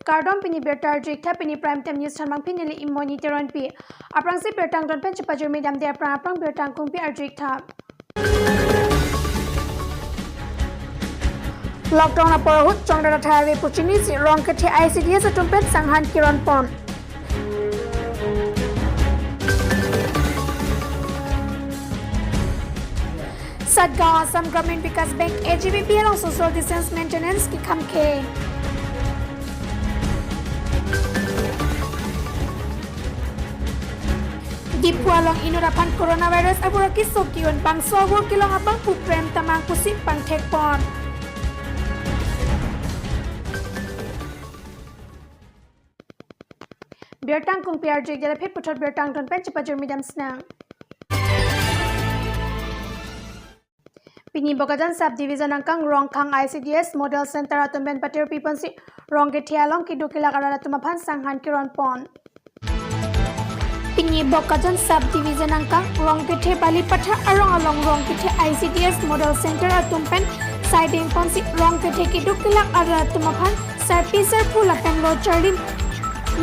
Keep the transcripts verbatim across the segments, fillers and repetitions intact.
Kardom, pini birta arju-ik tha, pini Prime Time News thanmang pini neli Imoni Teronpi. Aphrangsi birta angton pen chepajirmi damde aphrang aphrang birta angkungpi arju-ik tha. Lockdown apor ahut chongdat athai ave pu chinisi rong kethe I C D S atum pen sanghan kiron pon. Satgaon Assam Gramin Vikas Bank A G V B along social distance maintenance kekham ke. Diphu along inut aphan coronavirus avur akeso ki-un, bangso avur kelong abangphu prem tamang pusi pangthek pon. Birta angkungpi arju-ik, jala phit puthot birta angton pen chepajirmi dam sinang. Pini Bokajan Sub Division angkang Rongkhang I C D S Model Center atum pen patirpi ponsi rong kethe along keduk kelak arat atum aphan sanghan kiron pon. Pini Bokajan Sub Division angkang rong kethe Balipathar arong along rong kethe I C D S Model Center atum pen saideng ponsi rong kethe keduk kelak arat atum aphan sarpi sarpo lapen lo charli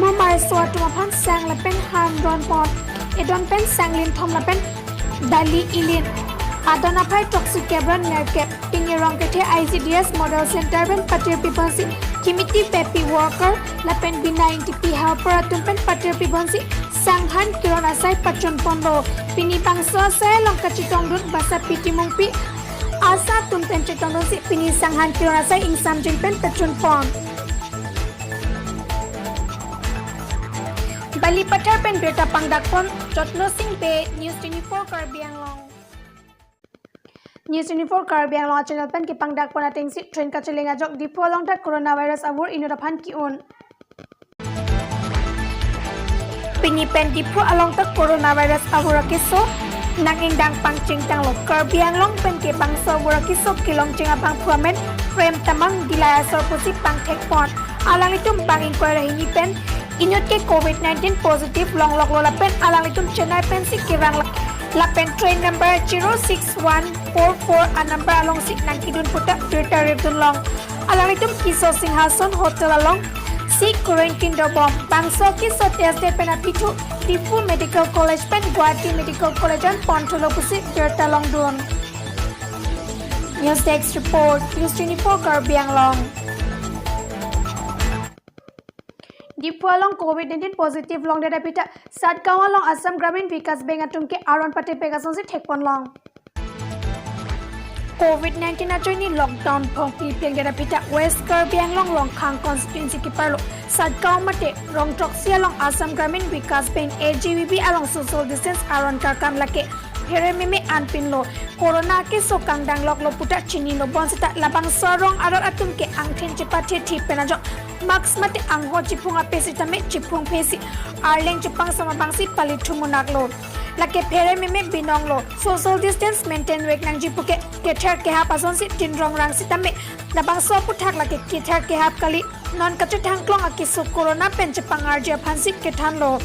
momar so atum aphan sang lapen han ron pon. Edon pen sang linthom lapen dali ilin. Adon aphai throksi kep ra nerkep. Pini rong kethe I C D S Model Center pen patirpi ponsi kimiti pepi worker lapen Bina Ingtipi helper atum pen patirpi ponsi sanghan kiron asai pachun ponlo. Pini bangso asai along kachetongdun basapi timungpi ASHA atum pen chetongdunsi pini sanghan kiron asai ingsamjin pen pachun pon. Balipathar pen birta pangdak pon Jotno Sing Bey, News twenty-four Karbi Anglong. News twenty-four Karbi Anglong channel pen kepangdak pon atengsi train kacheleng ajok Diphu along ta coronavirus avur inut aphan ki-un. Pini pen Diphu along ta coronavirus avur akeso nang ingdang pangcheng tanglo. Karbi Anglong pen ke bangso avur akeso kelongcheng abangphu amen prem tamang Dilai asor pusi pangthek pon. Alanglitum bang ingkoi ra hini pen inut ke covid nineteen positive longloklo lapen alanglitum Chennai pensi kevang lapen train number zero six one four four a number alongsi nangkedun puta birta ripdun long. Alanglitum keso Singhason Hotel alongsi quarantine dobom. Bangso keso test det pen aphi thu Diphu Medical College pen Guwahati Medical College an ponthulo pusi birta longdun. News Desk Report, News twenty-four Karbi Anglong. Diphu along covid nineteen positive longdet aphi ta Satgaon along Assam Gramin Vikas Bank atum ke aron patepek asonsi thekpon long. Covid nineteen ajoine lockdown phongpi plengdet aphi ta West Karbi Anglong Rongkhang constituency keparlo Satgaon mate rong throksi along Assam Gramin Vikas Bank A G V B along social distance aron karkam lake pherememe anpinlo. Corona keso kangdang loklo puta chinilo, bonsita labangso arong arat atum ke angthin chepathe thi pen ajok mask mate angho chiphung ape sitame chiphung phesi arleng chepangsam abangsi pali thumunaklo. Lake pherememe binonglo. Social distance maintain vek nangji puke kether kehap asonsi tinrong rang sitame labangso aputhak lake kether kehap kali, non kachethang klong akeso corona pen chepangarji aphansi kethanlo.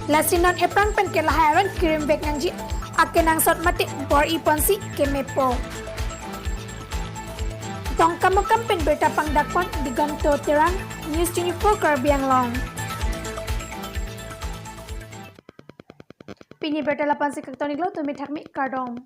Lasi non ephrang pen ke lahai aron kirim vek nangji akenangsot mate bor-i ponsi kemepo. Dongkamukam pen birta pangdak pon Digonto Terang, News twenty-four Karbi Anglong. Pini birta la-ansi kaktoniklo, tumi thakmi, kardom.